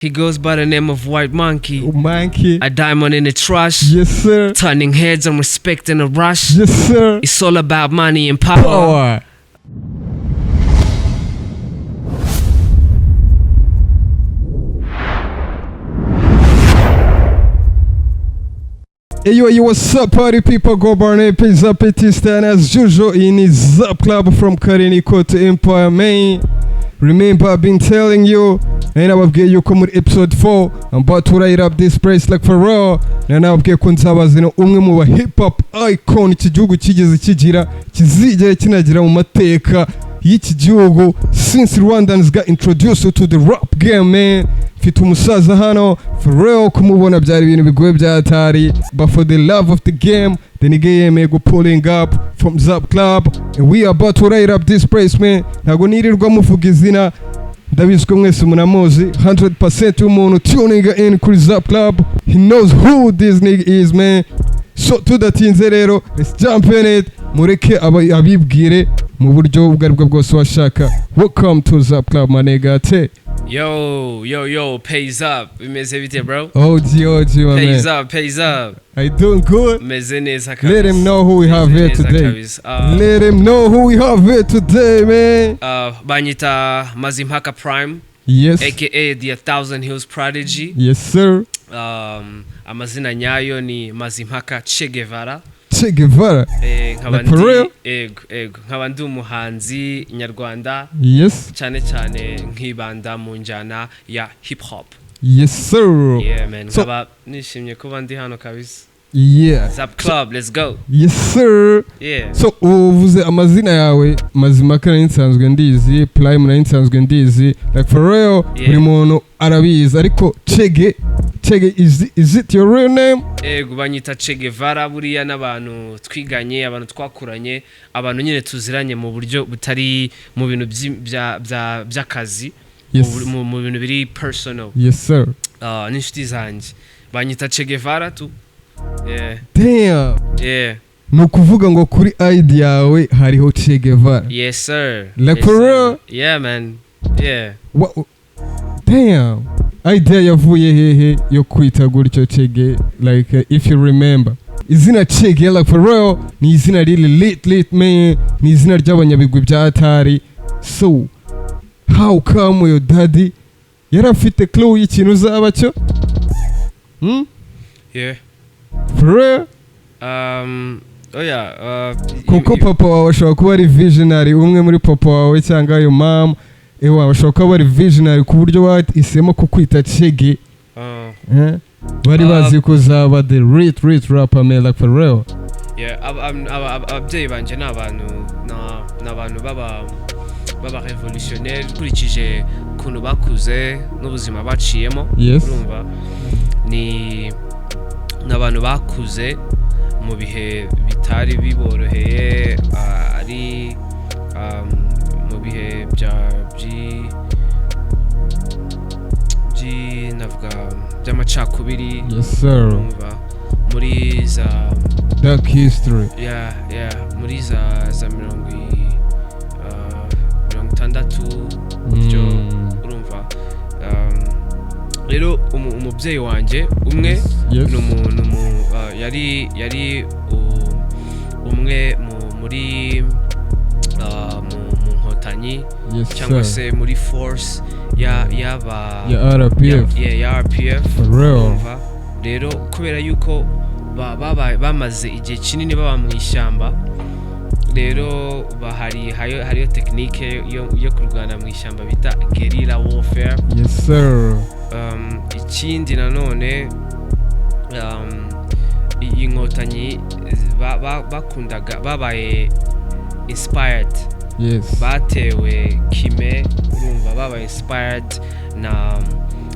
He goes by the name of White Monkey. Monkey. A diamond in the trash. Yes, sir. Turning heads and respect in a rush. Yes, sir. It's all about money and power. Power. Hey yo, yo, what's up, party people? Go Barney, peace up, it is Stan as usual in his Zap Club from Kareniko to Empire Main. Remember, I've been telling you, and nababwiye yuko muri episode 4 I'm about to write up this place like for real. Na nababwiye ko nzabazana umwe mu ba hip hop icon iki gihugu kigeze kigira, kizigera kinagira mu mateka y'iki gihugu since Rwandans got introduced to the rap game, man. Mfite umusaza hano for real, kumubona byari ibintu bigoye byatari, but for the love of the game the nigga yemeye go pulling up from Zap Club and we are about to write up this place, man. Ntago nirirwa muvuga izina, ndabizi ko mwese munamuzi 100% y'umuntu tuning in kuri Zap Club, he knows who this nigga is, man. So tudatinze rero, let's jump in it. Mureke abibwire mu buryo ubwo aribwo bwose washaka. Welcome to Zap Club, my nigga. Te Yo, yo, yo, pays up. Bimeze bite, bro? OG, OG, my Pays man. up, pays up. Are you doing good? Meze neza kabisa. Let him know who we have Meze here neza today. kabisa. Let him know who we have here today, man. Banyita Mazimpaka Prime, Yes. aka the Thousand Hills Prodigy. Yes, sir. Amazina nyayo ni Mazimpaka Che Guevara. Che Guevara. Nkaba Like for ndi real? ego ego nkaba ndi umuhanzi nyarwanda Yes. cyane cyane nkibanda mu njyana ya hip hop. Yes, sir. Yeah man, So- nkaba nishimye kuba ndi hano kabisa. Yeah. Zap Club, let's go. Yes, sir. Yeah. So uvuze amazina yawe Mazimpaka nari nsanzwe ndizi, Prime nari nsanzwe ndizi, like for real Yeah. buri muntu arabizi, ariko Chege, Chege is it your real name? Ego banyita Che Guevara buriya n'abantu twiganye, abantu twakuranye, abantu nyine tuziranye mu buryo butari mu bintu by'akazi, Yes. mu bintu biri personal. Yes, sir. N'inshuti zanjye banyita Che Guevara tu. Yeah, Damn. yeah. Ni ukuvuga ngo kuri ID yawe hariho Che Guevara. Yes sir. Like Yes, for sir. real? Yeah man. Yeah. Damn. Idea yavuye hehe yo kwita gutyo Chege, like if you remember. Izina Chege like for real ni izina riri lit lit man, ni izina ry'abanyabigwi bya Atari. So how come your daddy yari afite clue y'ikintu uzaba cyo? Yeah. For real? Oh yeah, Kuko papa wawe ashobora kuba ari visionary, umwe muri papa wawe cyangwa your mom ewa bashobora kuba bari visionary ku buryo bahisemo kukwita Chege. Bari bazi ko uzaba the rich rich rapper, man, like for real. Yeah, ababyeyi banje ni abantu ni abantu baba revolutionnaire ukurikije ukuntu bakuze n'ubuzima baciyemo. Yes. Urumva ni abantu bakuze mu bihe bitari biboroheye, ari mu bihe navuga by'amacakubiri. Yes, sir. Urumva muri za Dark history. Yeah, yeah, muri za 60 gutyo. Urumva rero umubyeyi wanjye umwe Yes. yari umwe muri mu nkotanyi Yes, cyangwa sir. se muri force ya yaba Ya RPF. ya RPF. For real. Urumva rero kubera yuko bamaze igihe kinini baba mu ishyamba, rero hariyo tekinike yo kurwana mu ishyamba bita guerrilla warfare. Yes, sir. Ikindi nanone iyi nkotanyi bakundaga, babaye inspired. Yes. Batewe kime, urumva babaye inspired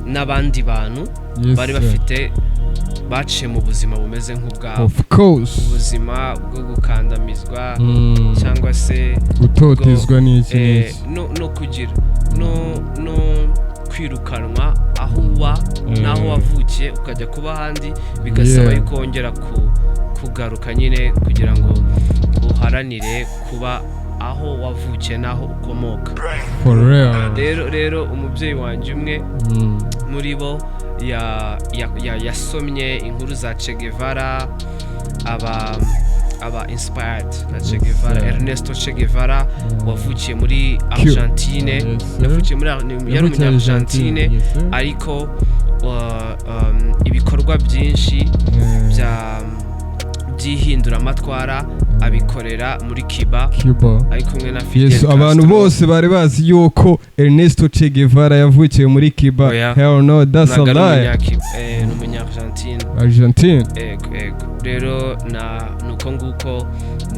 n'abandi bantu Yes, bari sir. bafite baciye mu buzima bumeze nk'ubwabo. Of course. Ubuzima bwo gukandamizwa cyangwa se gutotezwa n'iki n'iki. no kugira no kwirukanwa aho uba n'aho wavukiye ukajya kuba ahandi, bigasaba yuko wongera kugaruka nyine kugira ngo uharanire kuba aho wavukiye n'aho ukomoka. For real. Rero umubyeyi wanjye umwe muri bo yasomye inkuru za Che Guevara, aba inspired na Che Guevara. Sir. Ernesto Che Guevara wavukiye muri Argentine. Yes, sir. Yavukiye muri, yari umunya Argentine, Yes, sir. ariko ibikorwa byinshi by'ihinduramatwara abikorera muri Cuba, Cuba. ari kumwe na Fidel Yes, abantu Castro. bose bari bazi yuko Ernesto Che Guevara yavukiye muri Cuba. Oya. Hell no, that's a Ntabwo ari lie. ni umunya-Argentine. Argentine. Ego. Rero na nuko nguko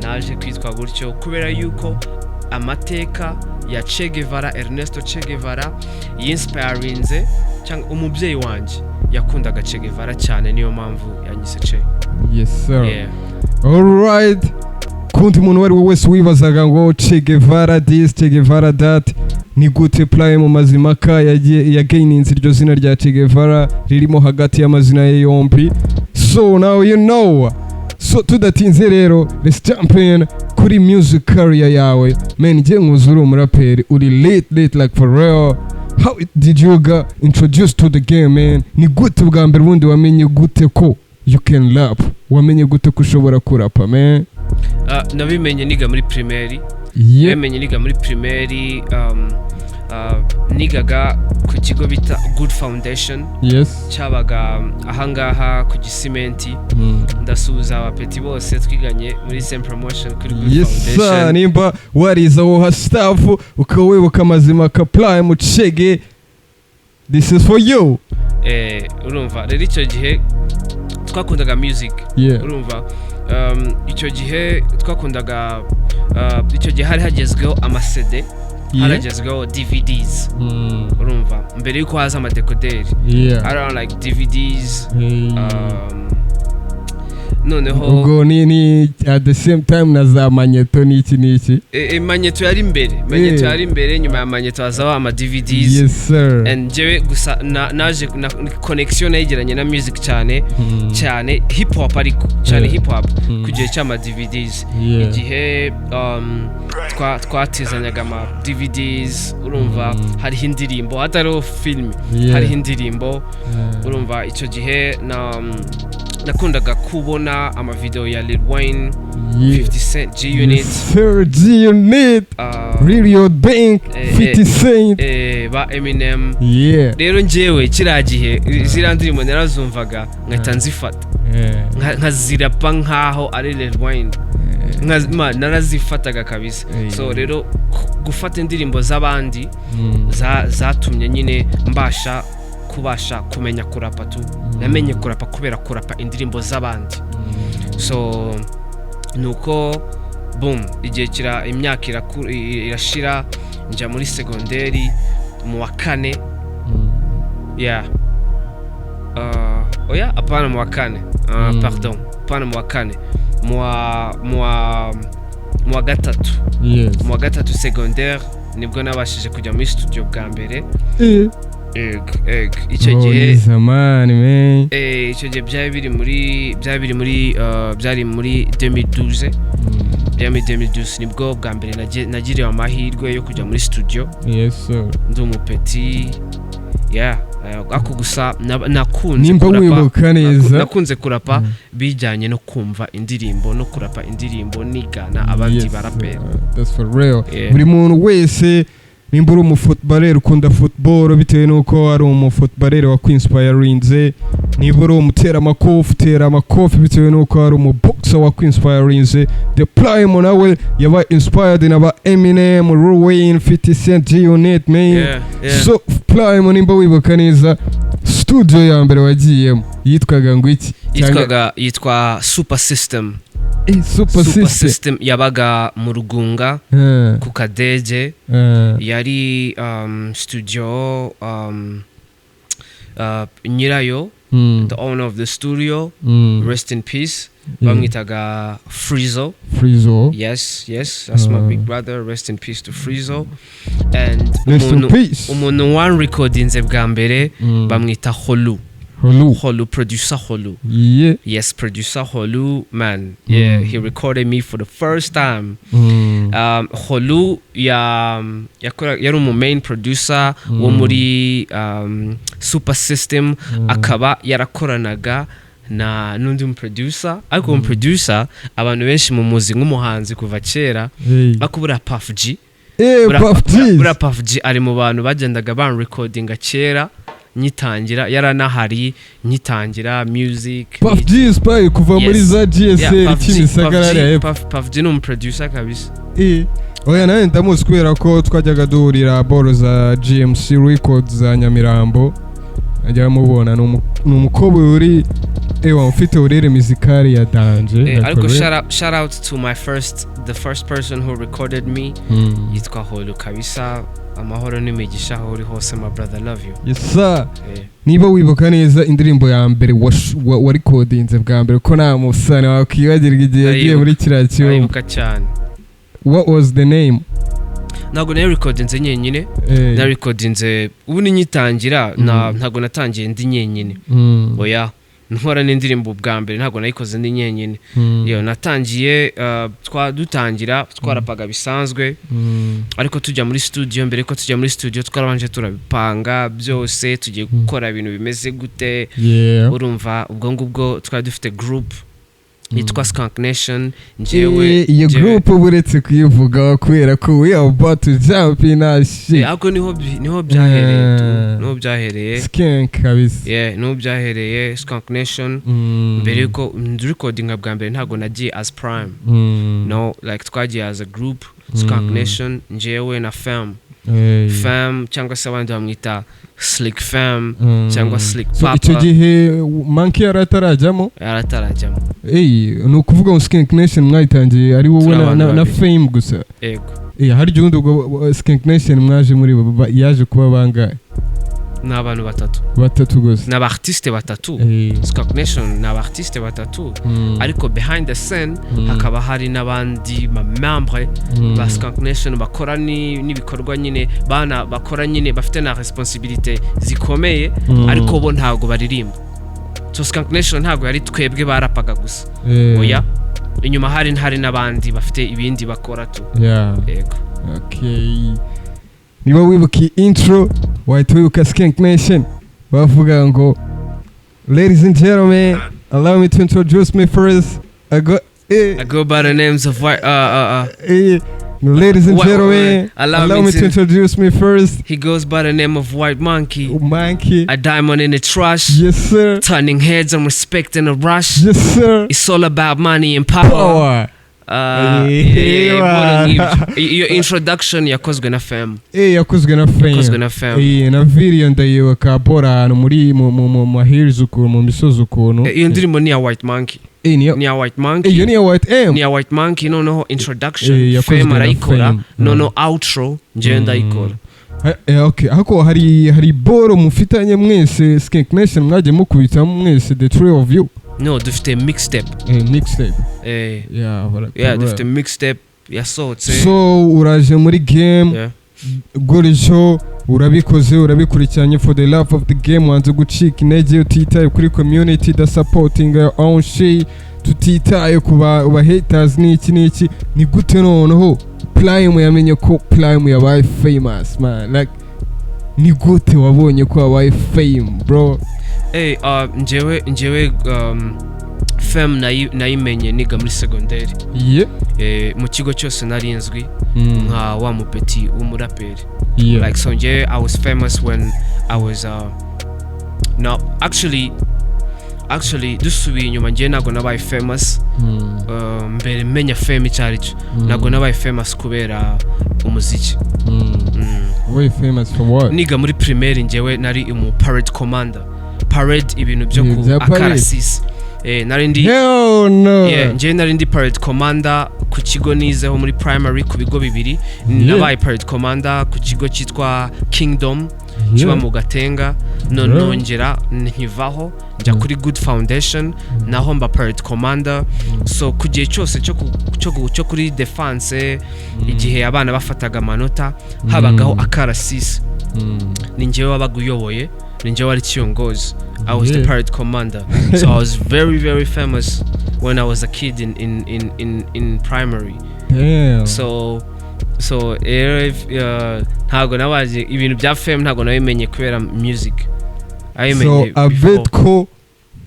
naje kwitwa gutyo, kubera yuko amateka ya Che Guevara, Ernesto Che Guevara, yinspirinze, cyangwa umubyeyi wanjye yakundaga Che Guevara cyane, niyo mpamvu yanyise Che. Yes sir. Yeah. Alright, kundi muntu uwo ari we wese wibazaga ngo Che Guevara this, Che Guevara that, ni gute Prime Mazimaka yagiye yagaininze iryo zina rya Che Guevara ririmo hagati y'amazina ye yombi, so now you know. So tudatinze rero, let's jump in kuri music career yawe, man. Njye nkuzi uri umuraperi, uri lit lit, like for real. How did you get introduced to the game, man? Ni gute bwa mbere ubundi wamenye gute ko you can rap? Wamenye gute ko ushobora kurapa, man? Ah, nabimenye niga muri primaire. Nabimenye niga muri primaire, nigaga ku kigo bita Good Foundation, cyabaga ahangaha ku Gisimenti. Ndasuhuza abapeti bose twiganye muri same promotion kuri Good Yes sir. Foundation. Nimba warize aho ha staff, ukaba wibuka Mazimaka Prime Chege, this is for you. Urumva rero, icyo gihe twakundaga music. Urumva, icyo gihe twakundaga, icyo gihe hari hagezweho ama CD, hari hagezweho DVDs. Urumva, mbere yuko haza amadekoderi, around like DVDs. Hey. Noneho Ubwo ni at the same time na za magnéto n'iki n'iki. Magnéto yari imbere, magnéto yari imbere. Nyuma ya magnéto hazaho ama DVDs. Yes sir. And njyewe gusa naje na connection nayigeranye na music cyane, cyane hip hop, ariko cyane hip hop ku gihe cy'ama DVDs, igihe twatizanyaga ama DVDs. Urumva, hariho indirimbo, hatariho filime, hariho indirimbo. Urumva, icyo gihe nakundaga kubona amavideo ya Lil Wayne, 50 Cent, G Unit. Yes, sir, G Unit, Lil Bank, 50 Cent. Ba Eminem. Rero njyewe kiriya gihe ziriya ndirimbo narazumvaga nkahita nzifata, nkazirapa nkaho ari Lil Wayne. Narazifataga kabisa. So rero gufata indirimbo z'abandi zatumye nyine mbasha kubasha kumenya kurapa tu. Namenye kurapa kubera kurapa indirimbo z'abandi. So nuko boom, igihe kira, imyaka irashira, njya muri segonderi mu wa kane. Yeah, oya, apana mu wa kane, pardon, apana mu wa kane, mu wa gatatu. Mu wa gatatu secondaire nibwo nabashije kujya muri studio bwa mbere. Ego, icyo Oh, gihe ni zamani, man. Icyo gihe byari biri muri byari muri 2012. Byari muri 2012 nibwo bwa mbere nagiriwe amahirwe yo kujya muri studio. Yes sir. Ndi umupeti, yeah. Ako gusa nakunze Nimba kurapa, wibuka neza. Nakunze kurapa bijyanye no kumva indirimbo no kurapa indirimbo nigana abandi baraperi. That's for real. Yeah. Buri muntu wese, nimba uri umufootballer, ukunda football bitewe n'uko ari umufootballer wakwinspirinze. Niba uri umuteramakofi, utera amakofi bitewe n'uko ari umuboxer wakwinspirinze. The Prime nawe yabaye inspired na ba Eminem, Lil Wayne, 50 Cent, G-Unit, man. So Prime, nimba wibuka neza, studio ya mbere wagiyemo yitwaga ngo iki? Yitwa Super System. Super, Super System. System yabaga mu Rugunga, ku Kadege. Yari studio, nyirayo, the owner of the studio, rest in peace, bamwitaga Frizo. Frizo. Yes, that's my big brother. Rest in peace to Frizo. And Rest in umuntu peace. umuntu wanrecordinze bwa mbere bamwita Holu. Holu. Holu, producer Holu. Yes, producer Holu, man. Yeah, he recorded me for the first time. Holu ya yakora, yari umu main producer wo muri Super System, akaba yarakoranaga na n'undi mu producer, ariko uwo mu producer abantu benshi mumuzi nk'umuhanzi kuva kera, Hey. ariko buriya Puff G, Puff G's. buriya Puff G ari mu bantu bagendaga banrecordinga kera nyitangira, yaranahari nyitangira music. Puff G Spy kuva muri Yes. za GSL Yeah, Puff G, Kimisagara Puff G, hariya hepfo. Puff G ni umuproducer kabisa. Oya, nawe ndamuzi kubera ko twajyaga duhurira boro za GMC Records za Nyamirambo, ajya mubona ni umukobwa uri, ewa, ufite uburere musicale ya danger. Ariko Like, shout out to my first the first person who recorded me, yitwa Holu kabisa. Amahoro n'imigisha aho uri hose, my brother, love you. Yes sir. Eh. Niba wibuka neza indirimbo ya mbere warecordinze bwa mbere, ko nta musane wakwibagirwa igihe yagiye Ndayibuka. muri kiriya cyumba. Ndayibuka cyane. What was the name? Ntabwo nari recordinze nyenyine. Narecordinze ubu nyitangira na ntabwo natangiye ndi nyenyine. Oya, nkora n'indirimbo bwa mbere ntabwo nayikoze ndi nyenyine. Yo natangiye, twa dutangira twarapaga bisanzwe, ariko tujya muri studio, mbere ko tujya muri studio twarabanje turabipanga byose, tugiye gukora ibintu bimeze gute. Urumva, ubwo ngubwo twari dufite group yitwa Skunk Nation, njyewe Iyo njyewe- group uba uretse kuyivuga kubera ko we are about to jump in our shit. Ahubwo niho byahereye tu. Niho byahereye. Skunk kabisa. Yeah, niho byahereye, Skunk Nation. Mbere yuko recordinga bwa mbere ntabwo nagiye as Prime. No, like twagiye as a group, Skunk Nation, njyewe na Fam. Hey. Fam cyangwa se abandi bamwita Slick Fam cyangwa Slick So Papa. icyo gihe Monkey yari atarajyamo? Yaratarajyamo. Ey, ni ukuvuga ngo Skunk Nation mwayitangiye ari wowe Turi na, abantu na babiri. Fame gusa? Yego. Harya ubundi ubwo Skunk Nation mwaje muri yaje kuba bangahe? Ni abantu batatu. Batatu gusa? Ni abartiste batatu. Skunk Nation ni abartiste batatu, ariko behind the scene hakaba hari n'abandi ba membre ba Skunk Nation bakora n'ibikorwa nyine, bana bakora nyine, bafite na responsabilité zikomeye, ariko bo ntabwo baririmba. So Skunk Nation ntabwo yari twebwe barapaga gusa. Oya, inyuma hari n'abandi bafite ibindi bakora tu. Yego. Okay. Niba wibuka iyi intro wahita wibuka Skunk Nation, bavuga ngo: "Ladies and gentlemen, allow me to introduce me first. I go, I go by the names of white Ladies and gentlemen, allow allow me me to introduce me first." He goes by the name of White Monkey, Monkey. a diamond in the trash, Yes sir. Turning heads and respect in a rush. Yes sir. It's all about money and power. Power. Yeah, bora nk'ibyo. Iyo introduction yakozwe na Fam. Yakozwe na Fame. Yakozwe na Fam. Na video ndayibuka, bora ahantu muri mu mahills ukuntu, mu misozi ukuntu. Iyo ndirimbo ni iya White Monkey. Niyo Ni iya White Monkey. Iyo ni iya White M. Ni iya White Monkey. Noneho introduction Yakozwe Fam na arayikora, Fame. noneho outro njyewe ndayikora. Okay, ariko hari boro mufitanye mwese Skunk Nation mwagiye mukubitamo mwese, the three of you? No, dufite mixtape. Mixtape. Yeah, Yeah, dufite mixtape yasohotse. So uraje muri game gutyo, urabikoze, urabikurikiranye for the love of the game, wanze gucika intege, utitaye kuri community da supporting your own shit, tutitaye ku ba haters n'iki n'iki. Ni gute noneho Prime yamenye ko Prime yabaye famous, man? Like, ni gute wabonye ko wabaye fame, bro? Hey, njyewe fame nayimenye niga muri segonderi. Mu kigo cyose nari nzwi nka wa mupeti w'umuraperi. Like, so njyewe I was famous when I was no, actually dusubiye inyuma, njyewe ntabwo nabaye famous mbere menya fame icyo ari cyo. Ntabwo nabaye famous kubera umuziki. Wabaye famous for what? Niga muri primaire, njyewe nari umu parade commander, parade, ibintu byo ku Bya parade. akarasisi. Nari ndi Hell no. Yeah, njyewe nari ndi parade commander ku kigo nizeho muri primary, ku bigo bibiri. Nabaye parade commander ku kigo cyitwa Kingdom kiba mu Gatenga, none nongera nkivaho njya kuri Good Foundation, naho mba parade commander. So ku gihe cyose cyo kuri defense, igihe abana bafataga amanota, habagaho akarasisi, ni njyewe wabaga uyoboye, ni njyewe wari kiyongozi. I was the parade commander, so I was very, very famous when I was a kid in primary. Damn. So rero ntabwo nabaje ibintu bya fame, ntabwo nabimenye kubera music. So Abimenye I before. bet ko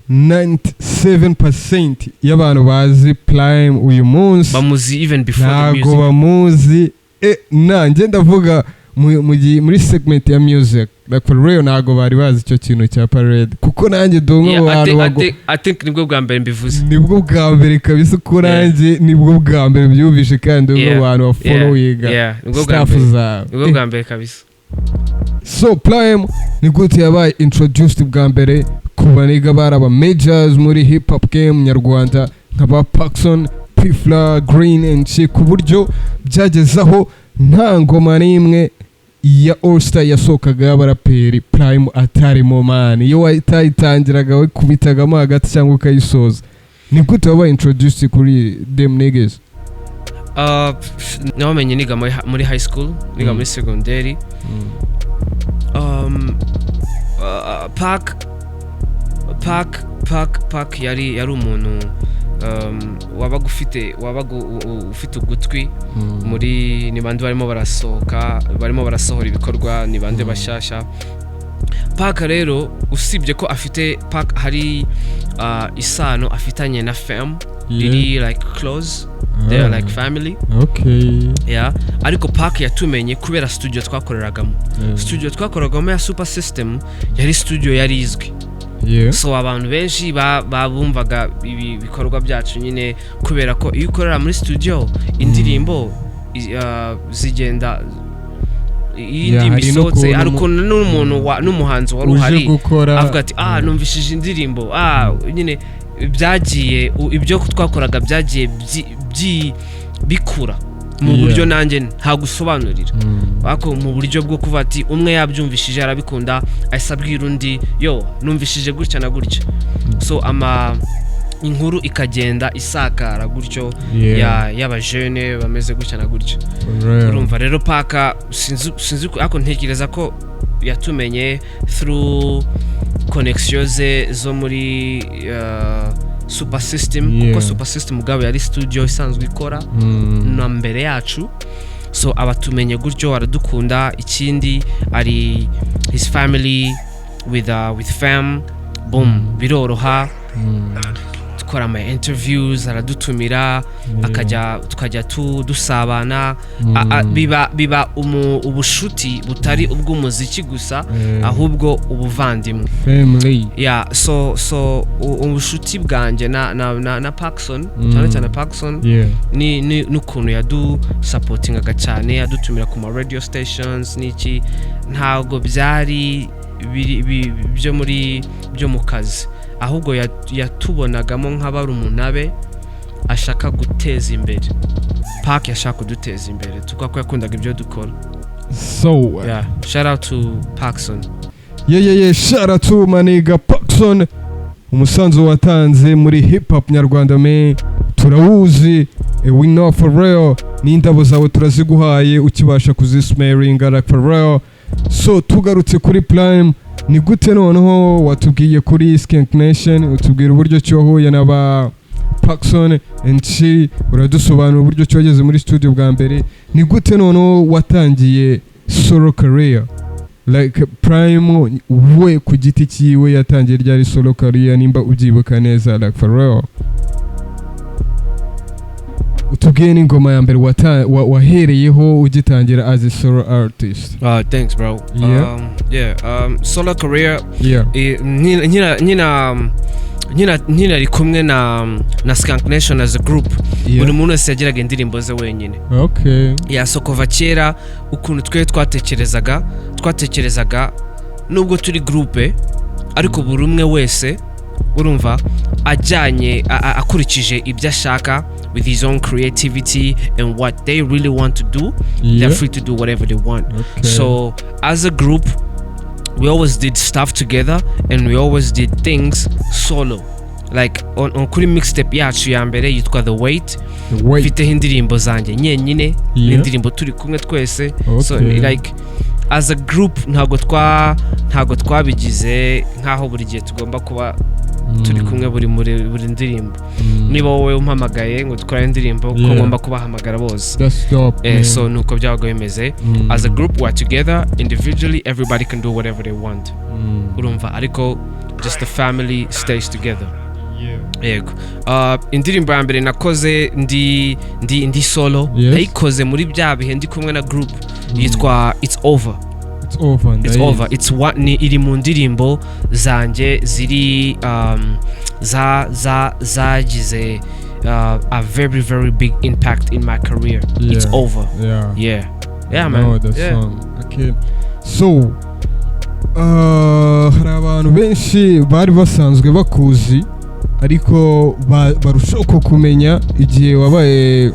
97% y'abantu bazi Prime uyu munsi Bamuzi even before the ntabwo music. bamuzi. Nanjye ndavuga muri segment ya music, like for real, ntabwo bari bazi icyo kintu cya parade, kuko nanjye ndi umwe mu Yeah, I bantu think nibwo bwa mbere mbivuze. Nibwo bwa mbere kabisa, ko nanjye nibwo bwa mbere byumvishe, kandi umwe mu bantu bafollowinga Yeah, nibwo bwa stuff mbere. zawe. Nibwo bwa mbere kabisa. So Prime ni gute yabaye introduced bwa mbere ku banigga bari aba majors muri hip hop game nyarwanda nka ba Pacson, P-Fla, Green and Chi, ku buryo byageze aho nta ngoma n'imwe ya All Star yasohokaga y'abaraperi Prime atarimo, man? Iyo wayitangiraga wikubitagamo hagati cyangwa ukayisoza. Ni gute wabaye introduced kuri them niggas? Nabamenye niga muri high school, niga muri segonderi. Pac yari umuntu wabaga ufite ugutwi muri ni bande barimo barasohoka, barimo barasohora ibikorwa, ni bande bashyashya. Pac rero, usibye ko afite Pac hari isano afitanye na fam riri like close, they are like family. Yeah, ariko Pac yatumenye kubera studio twakoreragamo. Studio twakoreragamo ya Super System yari studio yari izwi. So abantu benshi babumvaga ibi bikorwa byacu nyine, kubera ko iyo ukorera muri studio indirimbo zigenda, iyo Yeah, indirimbo hari isohotse, n'ukuntu hari ukuntu n'umuntu n'umuhanzi wari uje uhari gukora avuga ati: "Ah, numvishije indirimbo." Ah, nyine byagiye ibyo twakoraga byagiye bikura mu buryo nanjye ntagusobanurira, ariko mu buryo bwo kuvuga ati umwe yabyumvishije arabikunda, ahise abwira undi: "Yo, numvishije gutya na gutya." So ama inkuru ikagenda isakara gutyo ya y'abajene bameze gutya na gutya. For real. Urumva rero Pac sinzi ariko ntekereza ko yatumenye through connection ze zo muri Super System, kuko Super System ubwabo yari studio isanzwe ikora na mbere yacu. So abatumenye gutyo aradukunda. Ikindi ari his family with fam, boom, biroroha. Dukora ama interviews, aradutumira, akajya tukajya dusabana. Biba ubushuti butari ubw'umuziki gusa, ahubwo ubuvandimwe. Family. Yeah, so ubushuti bwanjye na Pacson, cyane cyane Pacson, ni n'ukuntu yadusupportingaga cyane, yadutumira ku ma radio stations n'iki. Ntabwo byari byo muri byo mu kazi, ahubwo yatubonagamo nk'abarumuna be ashaka guteza imbere. Pac yashaka kuduteza imbere tuvuga ko yakundaga ibyo dukora. So Yeah, shout out to Pacson. Yeah, shout out to my nigga Pacson. Umusanzu watanze muri hip hop nyarwanda, man, turawuzi. We know for real. N'indabo zawe turaziguhaye ukibasha kuzismeringa, like for real. So tugarutse kuri Prime, ni gute noneho watubwiye kuri Skank Nation, utubwira uburyo ki wahuye na ba Pacson and Chi, uradusobanura uburyo ki wageze muri studio bwa mbere. Ni gute noneho watangiye solo career? Like Prime we ku giti cyiwe yatangiye ryari solo career, nimba ubyibuka neza, like for real? Utubwiye n'ingoma ya mbere wahereyeho ugitangira as a solo artist. Thanks, bro. Yeah. Yeah, solo career, nkina ari kumwe na Skank Nation as a group, buri muntu wese yagiraga indirimbo ze wenyine. Yeah, so kuva kera ukuntu twe twatekerezaga, nubwo turi groupe, ariko buri umwe wese, urumva, ajyanye akurikije ibyo ashaka with his own creativity and what they really want to do, they're free to do whatever they want. So as a group, we always did stuff together and we always did things solo. Like on kuri mixtape yacu ya mbere yitwa The Wait, Wait. mfiteho indirimbo zanjye nyenyine n'indirimbo turi kumwe twese. So like As a group ntabwo twabigize nk'aho buri gihe tugomba kuba turi kumwe buri muri buri ndirimbo. Niba wowe umpamagaye ngo dukore indirimbo, ko ngomba kubahamagara bose. That's dope, man. So nuko byabaga bimeze. As a group we are together. Individually, everybody can do whatever they want. Urumva, ariko just the family stays together. Yego. Indirimbo ya mbere nakoze ndi solo, nayikoze muri bya bihe ndi kumwe na group, yitwa "It's Over". It's Over. It's Ndayizi. Over. It's one, ni iri mu ndirimbo zanjye ziri za za zagize a very, very big impact in my career. "It's Over". Yeah, man. Know the song. Okay. So, hari abantu benshi bari basanzwe bakuzi, ariko barushaho kukumenya igihe wabaye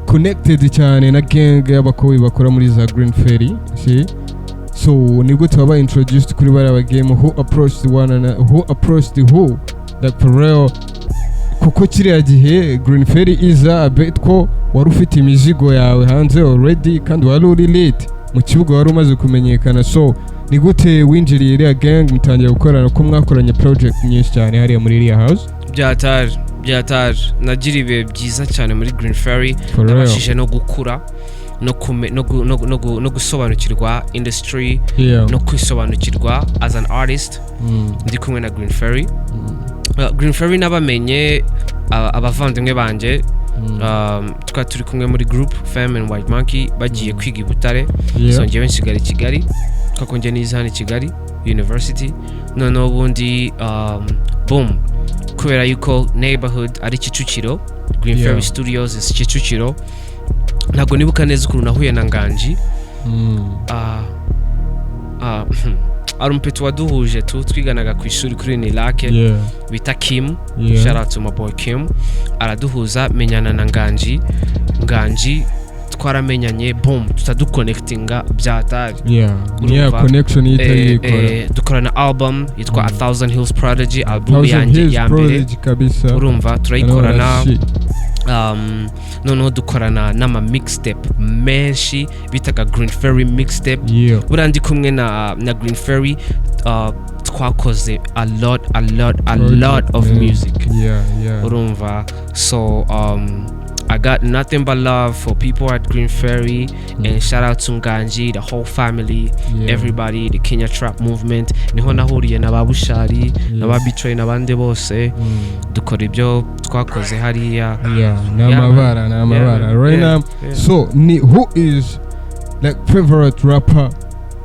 connected cyane na gang y'abakowi bakora muri za Green Ferry, see? So ni gute wabaye introduced kuri bariya ba game? Who approached one and who approached who, like, for real? Kuko kiriya gihe Green Ferry iza, I bet ko wari ufite imizigo yawe hanze already, kandi wari uri late mu kibuga, wari umaze kumenyekana. So ni gute winjiriye iriya gang, mutangira gukorana, ko mwakoranye project nyinshi cyane hariya muri iriya house? Byatari, byatari. Nagira ibihe byiza cyane muri Green Ferry. For real. Nabashije no gukura no kume, no, gu, no, gu- no, gu, no gusobanukirwa industry no kwisobanukirwa as an artist ndi kumwe na Green Ferry. Green Ferry nabamenye abavandimwe banjye twari turi kumwe muri group Fam and White Monkey bagiye kwiga i Butare. So njyewe nsigara i Kigali kuko njye nize hano i Kigali University. Noneho ubundi boom, kubera yuko neighborhood ari Kicukiro, Green Ferry Studios is Kicukiro. Ntabwo nibuka neza ukuntu nahuye na Nganji. Ari umupeti waduhuje tu twiganaga ku ishuri kuri Unilake bita Kim. Shout out to my boy Kim. Araduhuza, menyana na Nganji. Nganji twaramenyanye, boom, tutaduconnectinga byatari. Yeah, ni ya Urumva? connection ihita yikora. Dukorana album yitwa A Thousand Hills Prodigy, album Thousand yanjye Hills ya mbere. Prodigy kabisa. Urumva, turayikorana. I know that shit. Noneho dukorana n'ama mixtape menshi bitaga Green Ferry mixtape. Buriya ndi kumwe na Green Ferry, twakoze a lot, a lot, a Project, lot of man. music. Urumva, so I got nothing but love for people at Green Ferry, and shout out to Nganji, the whole family, everybody, the Kenya Trap Movement. Niho nahuriye na ba Bushari na ba Betray n'abandi bose. Dukora ibyo twakoze hariya. Yeah, ni amabara, ni amabara. Man. Right now, so ni who is like favorite rapper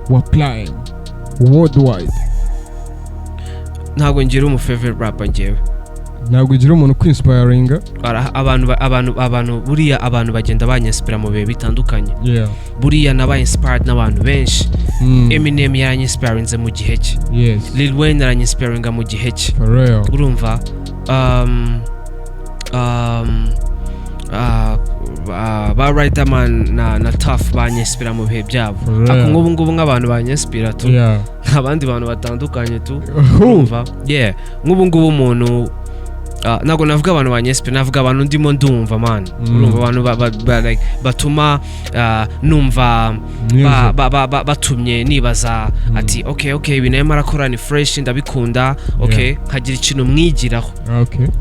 wa Prime worldwide? Ntabwo ngira umu favorite rapper njyewe. Ntabwo ugira umuntu kwinspiringa? Abantu buriya abantu bagenda banyinspira mu bihe bitandukanye. Buriya nabaye inspired n'abantu benshi. Eminem yaranyinspirinze mu gihe cye. Lil Wayne aranyinspiringa mu gihe cye. For real. Urumva, ba Riderman na Tough banyinspira mu bihe byabo. For real. Ariko nk'ubu ngubu nk'abantu banyinspira tu, abandi bantu batandukanye tu. Who? Urumva, yeah, nk'ubu ngubu umuntu ntabwo navuga abantu banyinspira, navuga abantu ndimo ndumva, man. Urumva, abantu like, batuma numva Music. batumye nibaza ati okay, ibintu arimo arakora ni fresh, ndabikunda, okay, nkagira ikintu mwigiraho.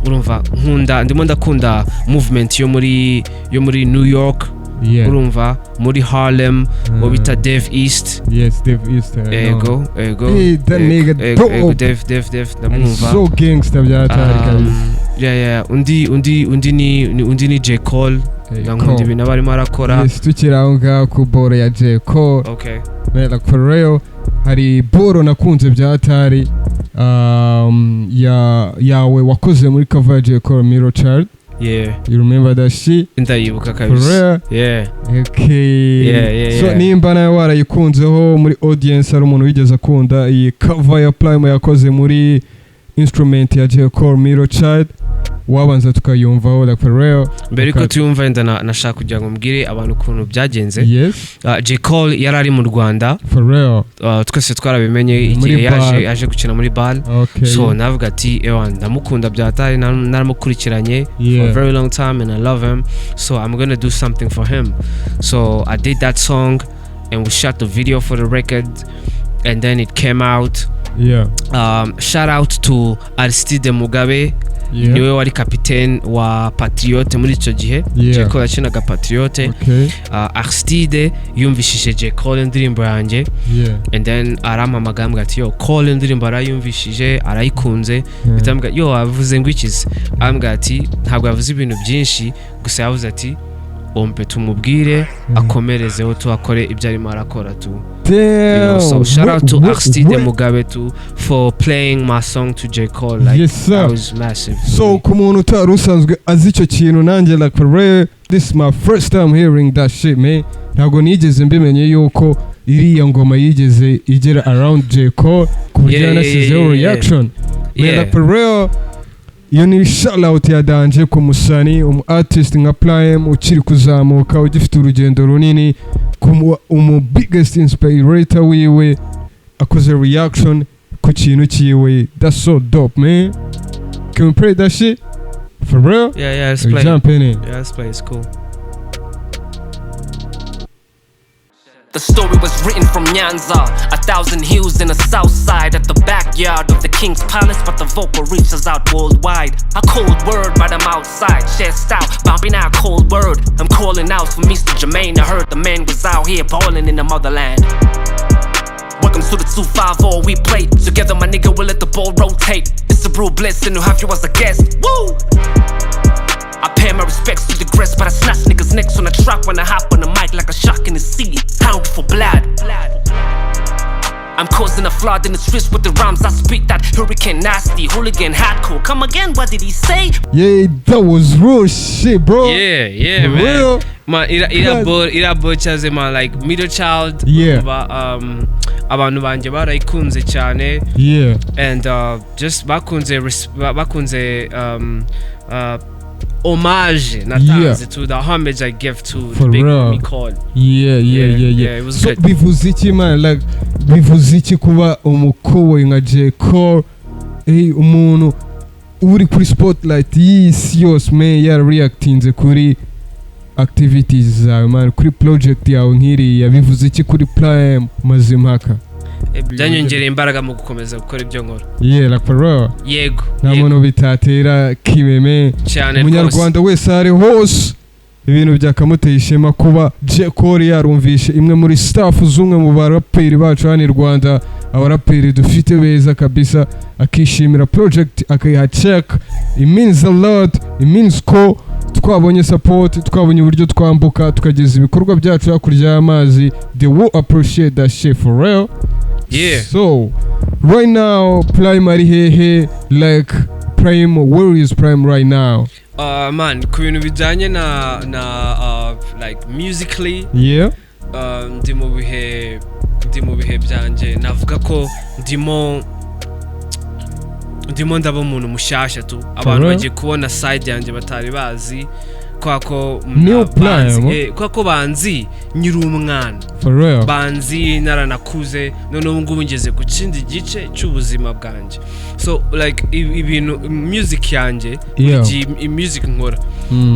Urumva, nkunda, ndimo ndakunda movement yo muri New York. Urumva, muri Harlem, mu bita Dave East. Yes, Dave East, I know. Ego. Hey, that ego, nigga ego, ego. dope. Dave ndamwumva. So gangster byatari kabisa. Yeah. Undi ni J Cole. Hey, Ndankunda Cole. ibintu aba arimo arakora. Yes, tukiri aho ngaho ku boro ya J Cole. Man, like, for real, hari boro nakunze byatari ya yawe wakoze muri cover ya J Cole, "Mirror Child". You remember that shit? Ndayibuka For kabisa. real? Yeah. Okay. Yeah, So nimba nawe warayikunzeho muri audience, hari umuntu wigeze akunda iyi cover ya Prime yakoze muri instrument ya J Cole, "Mirror Child", wabanza tukayumvaho, like, for real. Mbere yuko Okay. tuyumva, wenda nashaka kugira ngo mbwire abantu ukuntu byagenze. J Cole yari ari mu Rwanda. For real. Twese twarabimenye Muri igihe yaje BAL. yaje gukina muri BAL. So navuga ati ewa, ndamukunda byatari, naramukurikiranye for a very long time and I love him, so I'm gonna do something for him. So I did that song. And we shot the video for the record and then it came out. Shout out to Aristide Mugabe, niwe wari kapitene wa Patriote muri icyo gihe. J Cole yakinaga Patriote. Aristide yumvishije J Cole indirimbo yanjye and then arampamagara, ambwira ati: "Yo Cole, indirimbo arayumvishije, arayikunze." Mpita ambwira: "Yo, avuze ngo ikize?" Ambwira ati ntabwo yavuze ibintu byinshi, gusa yavuze ati ompe tumubwire akomerezeho, tuhakore ibyo arimo arakora tu. Damn. So shout out to Wait, Aristide wait. Mugabe too for playing my song to J Cole. Like, Yes, sir. that was massive for So me. ku muntu utari usanzwe azi icyo kintu, nanjye, like, for real, this is my first time hearing that shit, man. Ntabwo nigeze mbimenye yuko iriya ngoma yigeze igera around J Cole ku buryo yanashyizeho reaction, man. Like, for real, iyo ni shout out ya danger ku musani, umu artist nka Prime ukiri kuzamuka, ugifite urugendo runini, ku umu biggest inspirator wiwe akoze reaction ku kintu cyiwe. That's so dope, man. Can we play that shit for real? Yeah, let's We play. jump in it. Yeah, let's play. It's cool. The story was written from Nyanza, 1,000 hills in the south side, at the backyard of the king's palace, but the vocal reaches out worldwide. A cold word, but I'm outside, chest out, bumping out cold word. I'm calling out for Mr. Jermaine. I heard the man was out here balling in the motherland. Welcome to the 250, we play together, my nigga. We'll let the ball rotate. It's a real blessing to have you as a guest. Woo! I pay my respects to the grass, but I snatch niggas' necks on the track when I hop on the mic like a shark in the sea, hungry for blood. I'm causing a flood in the streets with the rhymes I spit, that hurricane nasty, hooligan hardcore. Come again, what did he say? Yeah, that was real shit, bro. Yeah, For man. real. Man, ira bo ira bo cyaze, man, like Middle Child. Ba, abantu banjye barayikunze cyane and just bakunze homage natanze, to the homage I give to For the big real. homie Cole. Yeah, Yeah, it was So good. bivuze iki, man? Like, bivuze iki kuba umukoboyi nka J Cole, umuntu uri kuri spotlight y'isi yose, man, yarareactinze kuri activities zawe, man, kuri project yawe nk'iriya? Bivuze iki kuri Prime Mazimpaka? Byanyongereye imbaraga mu gukomeza gukora ibyo nkora. Yeah, like, for real. Yego. Nta Yego. muntu bitatera kimeme. Cyane rwose. Umunyarwanda wese aho ari hose, ibintu byakamuteye ishema kuba J Cole yarumvishe imwe muri stuff z'umwe mu baraperi bacu hano i Rwanda, abaraperi dufite beza kabisa, akishimira project, akayiha check. It means a lot. It means ko twabonye support, twabonye uburyo twambuka tukageza ibikorwa byacu hakurya y'amazi. They will appreciate that shit for real. So right now Prime ari hehe? Like, Prime, where is Prime right now? Man, ku bintu bijyanye na like musically, ndi mu bihe byanjye, navuga ko ndimo ndaba umuntu mushyashya tu. Abantu real? bagiye kubona side yanjye batari bazi, kwa ko New banzi, Prime? kwa ko banzi nyiri umwana, For real. banzi naranakuze. None ubu ngubu ngeze ku kindi gice cy'ubuzima bwanjye. So like, ibintu music yanjye, buri gihe music nkora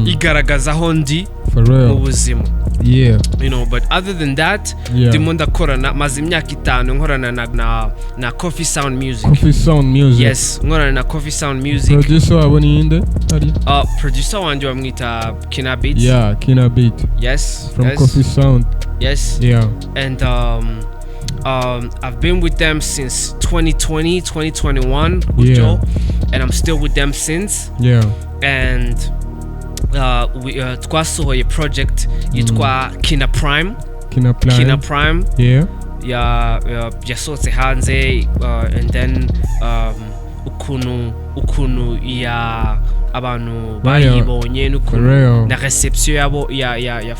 igaragaza aho ndi For mu real. buzima. But other than that, ndimo ndakorana, maze imyaka 5 nkorana na Coffee Sound Music. Coffee Sound Music. Yes, nkorana na Coffee Sound Music. Producer wabo ni inde ari? Producer wanjye bamwita Kina Beats. Yeah, Kina Beat Yes. from Yes. Coffee Sound. Yes. And I've been with them since 2020, 2021 gutyo, and I'm still with them since. And we twasohoye project yitwa Kina Prime. Kina Prime. Kina Prime yasohotse hanze, and then ukuntu ya abantu bayibonye For n'ukuntu real. na reception yabo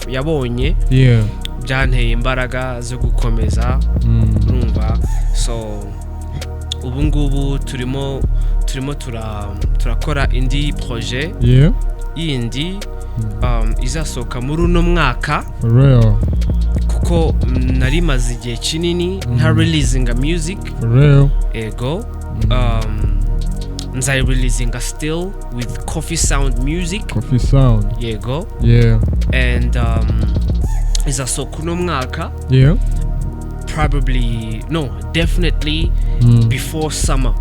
yabonye byanteye imbaraga zo gukomeza. Urumva, so ubu ngubu turimo turakora indi projet yindi izasohoka muri uno mwaka, For real. kuko nari maze igihe kinini nta releasinga music. For real. Ego, nzayireleasinga still with Coffee Sound Music. Coffee Sound. Yego. Yeah. And Izasohoka uno mwaka. Probably, no, definitely before summer,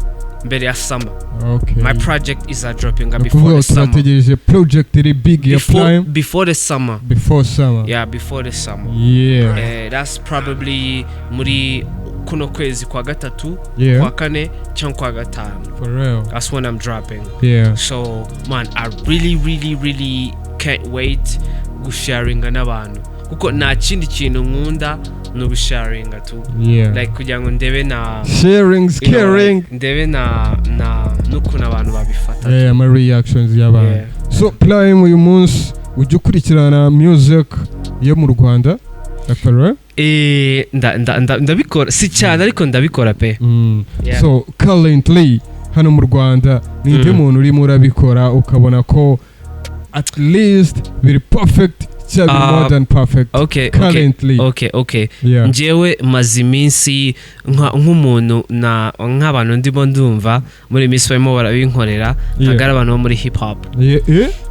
mbere ya summer. My project is dropping Ni before ukuvuga the summer. turategereje project iri big ya Before, Prime. before the summer. Before summer. Yeah, before the summer. That's probably muri kuno kwezi kwa gatatu, kwa kane cyangwa kwa gatanu. For real. That's when I'm dropping. So man, I really, really, really can't wait gusharinga n'abantu, kuko nta kindi kintu nkunda ni ugusharinga tu. Like kugira ngo ndebe na Sharing's caring. Like, ndebe na n'ukuntu abantu babifata. Yeah, ama reactions y'abantu. So Prime, uyu munsi ujya ukurikirana music yo mu Rwanda, like for real? Ndabikora, si cyane ariko ndabikora pe. Yeah. So currently hano mu Rwanda ninde muntu urimo urabikora ukabona ko at least biri perfect cyangwa more than perfect currently? Okay. Njyewe maze iminsi nk'umuntu na nk'abantu ndimo ndumva muri iyi minsi barimo barabinkorera, ntabwo ari abantu bo muri hip hop.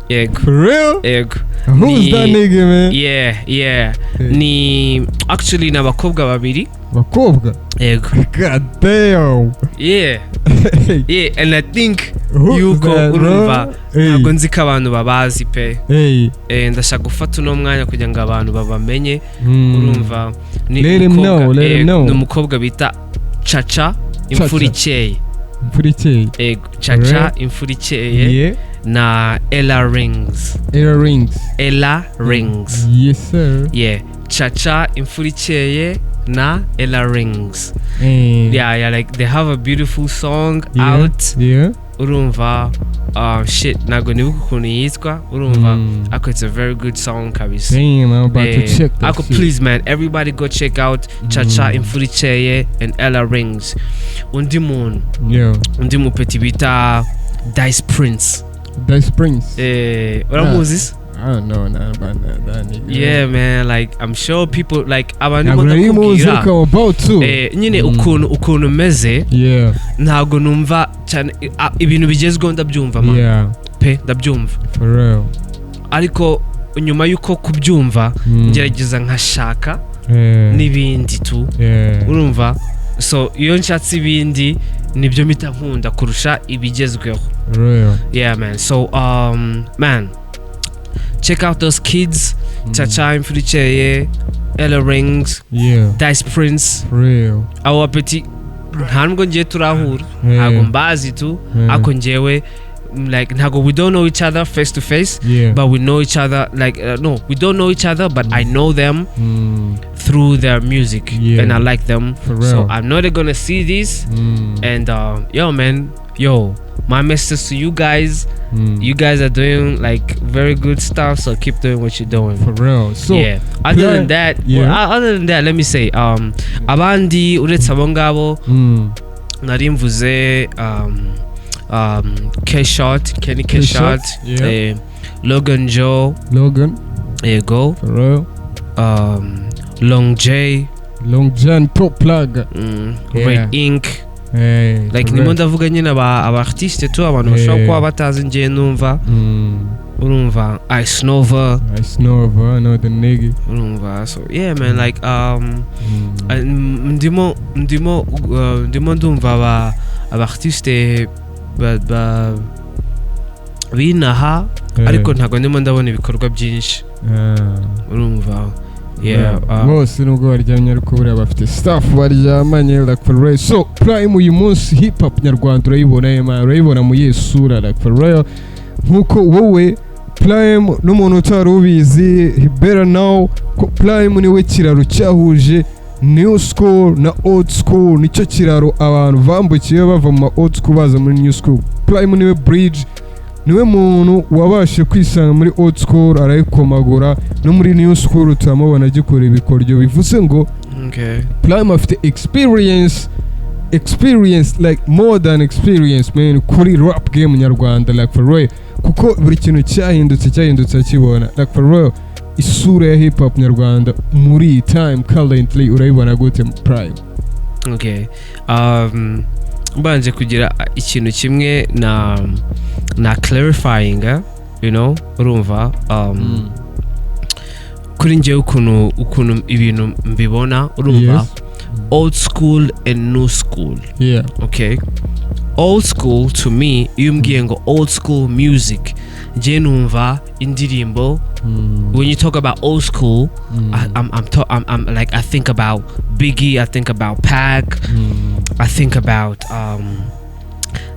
Yego. For real? Yego. Who's that nigga, man? Yeah. Ni actually ni abakobwa babiri. Bakobwa? Yego. God damn. Yeah, and I think Who's yuko that, bro? urumva Hey. ntabwo nzi ko abantu babazi pe. Hey. Ndashaka gufata uno mwanya kugira ngo abantu babamenye. Urumva ni Let him know, let him know. ni umukobwa bita Chacha Imfura Ikeye. Imfura Ikeye. Ego, Chacha Imfura Ikeye na Ella Rings. Ella Rings. Ella Rings. Yes sir. Yeah, Chacha Imfura Ikeye na Ella Rings. Yeah, like they have a beautiful song out. Urumva, shit, ntabwo nibuka ukuntu yitwa, urumva, ariko it's a very good song kabisa. Damn, I'm about to check that Ako, shit. please man, everybody go check out Chacha Imfura Ikeye and Ella Rings. Undi muntu, undi mupeti bita Dice Prince. Dice Prince. Uramuzi se? I don't know nothing about that nigga. Yeah man, like I'm sure people like abantu Ntabwo nari muzi, ndakubwira. ariko I'm about to. Nyine ukuntu meze, ntabwo numva cyane ibintu bigezweho. Ndabyumva man, pe, ndabyumva. For real. Ariko nyuma y'uko kubyumva, ngerageza nkashaka n'ibindi tu. Urumva, so iyo nshatse ibindi nibyo mpita nkunda kurusha ibigezweho. For real. Yeah man, so man, check out those kids, Chacha Imfura Ikeye, Ella Rings, Dice Prince. For real. Abo bapeti nta nubwo ngiye turahura, ntabwo mbazi tu, ariko njyewe like ntabwo, we don't know each other face to face, but we know each other like, no, we don't know each other, but I know them through their music and I like them. For real. So I'm not gonna see this and yo man, yo, my message to you guys, you guys are doing like very good stuff, so keep doing what you're doing. For real. So Yeah, other than that, well, other than that, let me say, abandi uretse abo ngabo nari mvuze, K-Shot, Kenny K-Shot, K-Shot, Logan Joe. Logan. Yego. For real. Long J. Long John Top Plug. Red Ink. Hey, Like for ndimo real. ndavuga nyine aba artiste tu, abantu bashobora kuba batazi ngiye numva. Urumva, Ice Nova. Ice Nova, I know the nigga. Urumva, so yeah man, like ndimo ndumva aba artiste ba binaha, ariko ntabwo ndimo ndabona ibikorwa byinshi. Urumva, yeah. Bose nubwo baryamye, ariko buriya bafite staff baryamanye, like for real. So Prime, uyu munsi hip hop nyarwanda urayibona eh, man, urayibona mu yihe sura, like for real? Nkuko wowe Prime n'umuntu utari ubizi, he better know ko Prime niwe kiraro cyahuje new school na old school. Nicyo kiraro abantu bambukiye bava mu ma old school baza muri new school. Prime niwe bridge, niwe muntu wabashije kwisanga muri old school arayikomagura, no muri new school turamubona agikora ibikoryo. Bivuze ngo Prime afite experience, like more than experience man, kuri rap game nyarwanda, like for real, kuko buri kintu cyahindutse cyahindutse akibona. Like for real, isura ya hip hop nyarwanda muri iyi time currently urayibona gute, Prime? Okay, mbanje kugira ikintu kimwe na clarifying, urumva, Kuri njyewe, ukuntu ibintu mbibona, urumva, old school and new school. Okay, old school to me, iyo umbwiye ngo old school music, njye numva indirimbo, when you talk about old school, I'm like, I think about Biggie, I think about Pac, I think about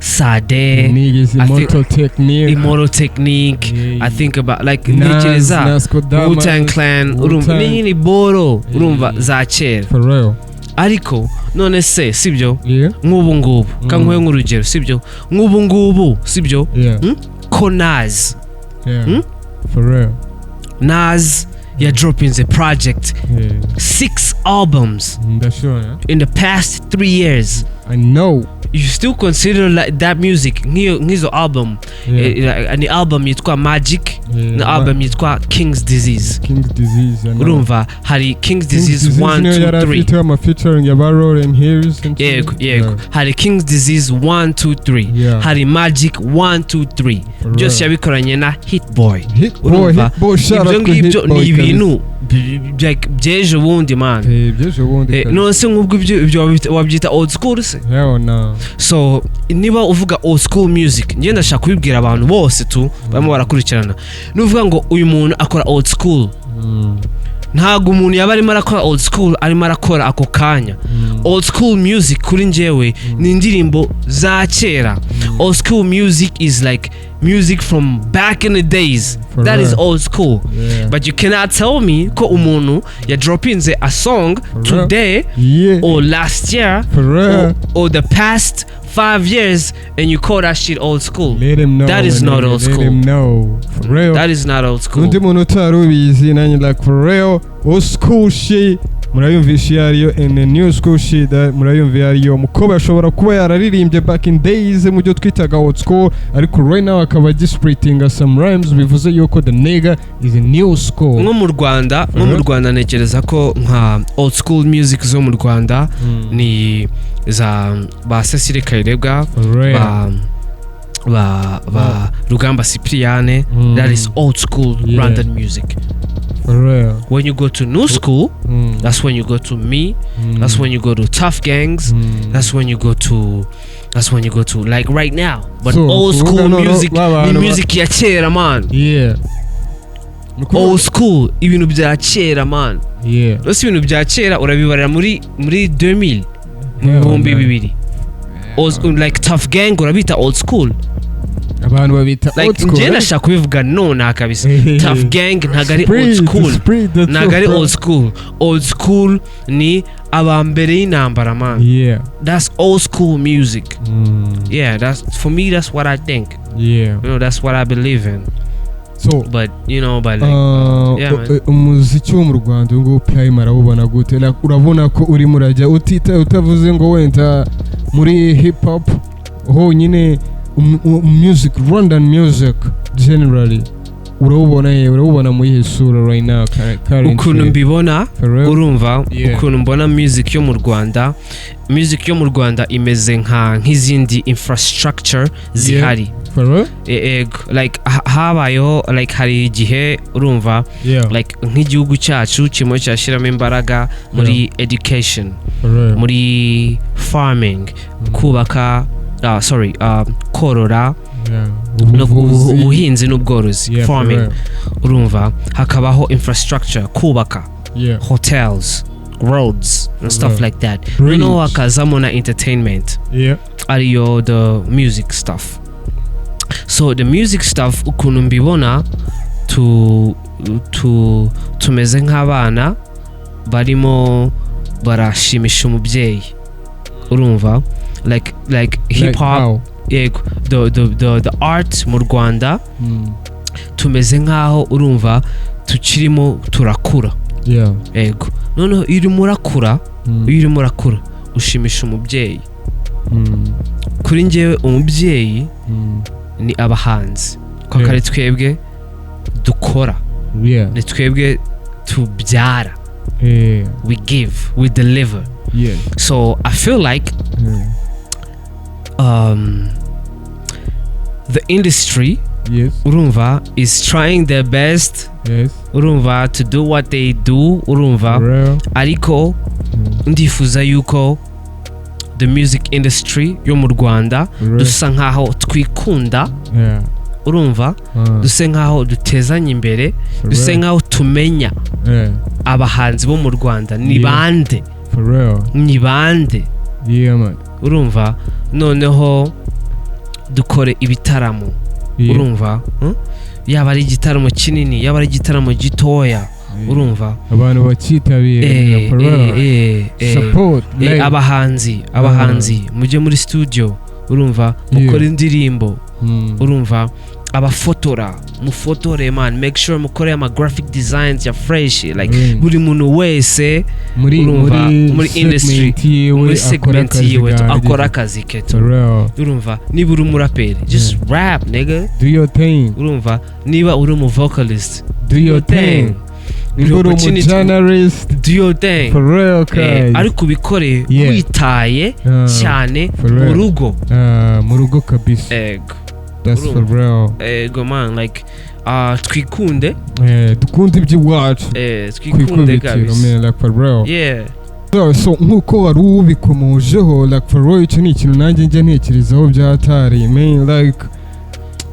Sade, Niggas, I think- Immortal Technique. Immortal Technique. I think about like Nas, ntekereza Nasco Damas, Wu-Tang Clan, urumva, Wu-Tang. ni boro, urumva, za kera. For real. Ariko none se, sibyo, nk'ubu ngubu, kankuhe nk'urugero, sibyo, nk'ubu ngubu, sibyo, ko Nas Hmm? For real. Nas ya dropping a project, six albums Ndashobora. in the past 3 years. I know. You still consider like that music, nk'izo album, ni album yitwa Magic na album yitwa King's Disease. King's Disease, I know. Urumva, hari King's King's Disease 1, niyo 2, yari 3. afite ama featuring ya ba Rolling Hills and shit. Yego. Hari King's Disease 1, 2, 3. Hari Magic 1, 2, 3. For Byose real. yabikoranye na Hit Boy. Hit Boy, Urumva? Hit Boy, shout Ibyo out to ngibyo Hit Boy. ni ibintu by'ejo bundi, man. Eh, by'ejo bundi Eh, kabisa. none se nk'ubwo ibyo wabyita old school se? Hell no. So niba uvuga old school music, njye ndashaka kubibwira abantu bose tu barimo barakurikirana, nuvuga ngo uyu muntu akora old school, ntabwo umuntu yaba arimo arakora old school arimo arakora ako kanya. Old school music kuri njyewe ni indirimbo za kera. Old school music is like music from back in the days. For That is real. old school. But you cannot tell me ko umuntu ya dropinze a song For real. today or last year For real. or the past 5 years and you call that shit old school. Let him know. That is not Nigga. old Let school. him know. For real. That is not old school. Undi muntu utari ubizi nanjye, like, for real, old school shit murayumvisha iyo ariyo, and the new school shit that murayumva iyo ariyo. Umukobwa ashobora kuba yararirimbye back in days mu byo twitaga old school, ariko right now akaba agispritinga some rhymes, bivuze yuko the nigga is a new school. Nko mu Rwanda, ntekereza ko nka old school music zo mu Rwanda ni za ba Cecile Kayirebwa, For real. ba Rugamba Cyprien. That is old school Rwandan music. For real. When you go to new school, that's when you go to me, that's when you go to Tough Gangs, that's when you go to like right now. But So, old school kuvuga no, music ba ni bantu music ya kera, man. Old school, ibintu bya kera, man. Rwose ibintu bya kera urabibarira muri 2000, mu Hell bihumbi no. bibiri. Old, like Tough Gang urabita old school? Abantu babita Like, old school, njye eh? ndashaka kubivuga nonaha kabisa, Tough Gang ntabwo ari old Spread, school. Spread the Ntabwo ari truth, bro. old school. Old school ni abambere y'intambara, man. That's old school music. Yeah, that's for me, that's what I think. That's what I believe in. So But you know but like, yeah, man. Umuziki wo mu Rwanda uyu nguyu, Prime, arawubona gute? Like, urabona ko urimo urajya utita, utavuze ngo wenda muri hip hop honyine, music, Rwandan music generally, urawubona he? Urawubona muri iyi sura right now, currently? Ukuntu mbibona, For real? urumva, ukuntu mbona music yo mu Rwanda, music yo mu Rwanda imeze nk'izindi infrastructure zihari. For real? Ego, like habayeho, like hari igihe, urumva, like nk'igihugu cyacu kirimo kirashyiramo imbaraga muri education, For real. muri farming, kubaka, sorry, korora, no Ubuvuzi. ubuhinzi n'ubworozi, Yeah, for farming, real. urumva, hakabaho infrastructure, kubaka hotels, roads and stuff like that. Bridge. Noneho hakazamo na entertainment, ariyo the music stuff. So the music stuff, ukuntu mbibona, tu tumeze nk'abana barimo barashimisha umubyeyi, urumva, like hip Like hop. How? Yego, the art mu Rwanda, tumeze nk'aho, urumva, tukirimo turakura. Yego, noneho iyo urimo urakura, iyo urimo urakura ushimisha umubyeyi. Kuri njyewe umubyeyi ni abahanzi, kuko ari twebwe dukora, ni twebwe tubyara. We give, we deliver. So I feel like the industry, urumva, is trying their best. Urumva, to do what they do, urumva. For real. Ariko ndifuza yuko the music industry yo mu Rwanda For real. dusa nkaho twikunda, urumva, duse nkaho dutezanya imbere, For duse real. nkaho tumenya abahanzi bo mu Rwanda ni bande, For real. ni bande. Yeah, man. Urumva, noneho dukore ibitaramo, urumva, Yaba ari igitaramo kinini, yaba ari igitaramo gitoya, urumva. Abantu bakitabira. For real. Support, like. Abahanzi mujye muri studio, urumva, mukore indirimbo, urumva, abafotora mufotore, man, make sure mukore ama graphic designs ya fresh, like buri muntu wese, muri urumva, muri muri industry, segment yiwe, muri akora segment akazi yiwe gahagije. Akora akazi ke tu. For real. Urumva, niba uri umuraperi, just rap, nigga. Do your thing. Urumva, niba uri umu vocalist, Do your thing. Niba uri umu journalist, do your thing. For real, guys. Ariko ubikore witaye cyane For real. mu rugo. Ah, mu rugo kabisa. Ego. That's for Urumva. real. Ego, man, like, twikunde. Dukunde iby'iwacu. Twikunde Kwikubitiro, kabisa. man, like, for real. So nk'uko wari ubikomojeho, like, for real, icyo ni ikintu nanjye njya ntekerezaho byatari, man. Like,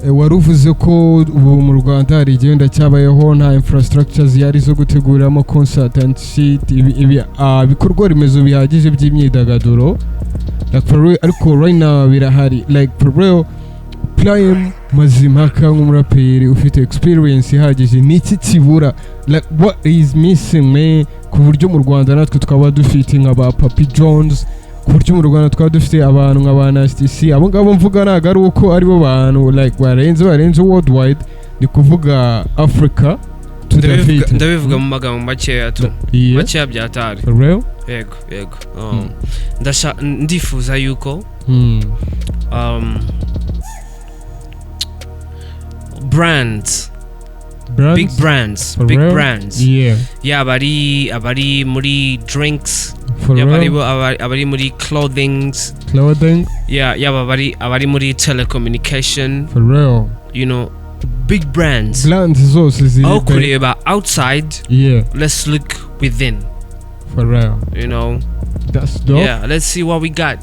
wari uvuze ko ubu mu Rwanda hari igenda cyabayeho, nta infrastructure zihari zo guteguramo concert and shit, ibi, ibikorwa remezo bihagije by'imyidagaduro, like, for real. Ariko right now birahari, like, for real. Prime Mazimpaka, nk'umuraperi ufite experience ihagije, ni iki kibura? Like, what is missing, man, ku buryo mu Rwanda natwe twaba dufite nka ba Papi Jones, ku buryo mu Rwanda twaba dufite abantu nka ba Nasty C? Abo ngabo mvuga ntabwo ari uko aribo bantu, like, barenze worldwide, ni kuvuga Africa tudafite. Ndabivuga mu magambo makeya tu, makeya byatari. For real. Yego. Ndifuza yuko brands, Brands? Big brands, For big real? brands, yaba ari abari muri drinks, For yaba ari real. abari muri clothings, Clothing. Yeah, yaba abari muri telecommunication, For real. Big brands, Brands zose ziri aho kureba outside, let's look within. For real. That's dope. Yeah, let's see what we got.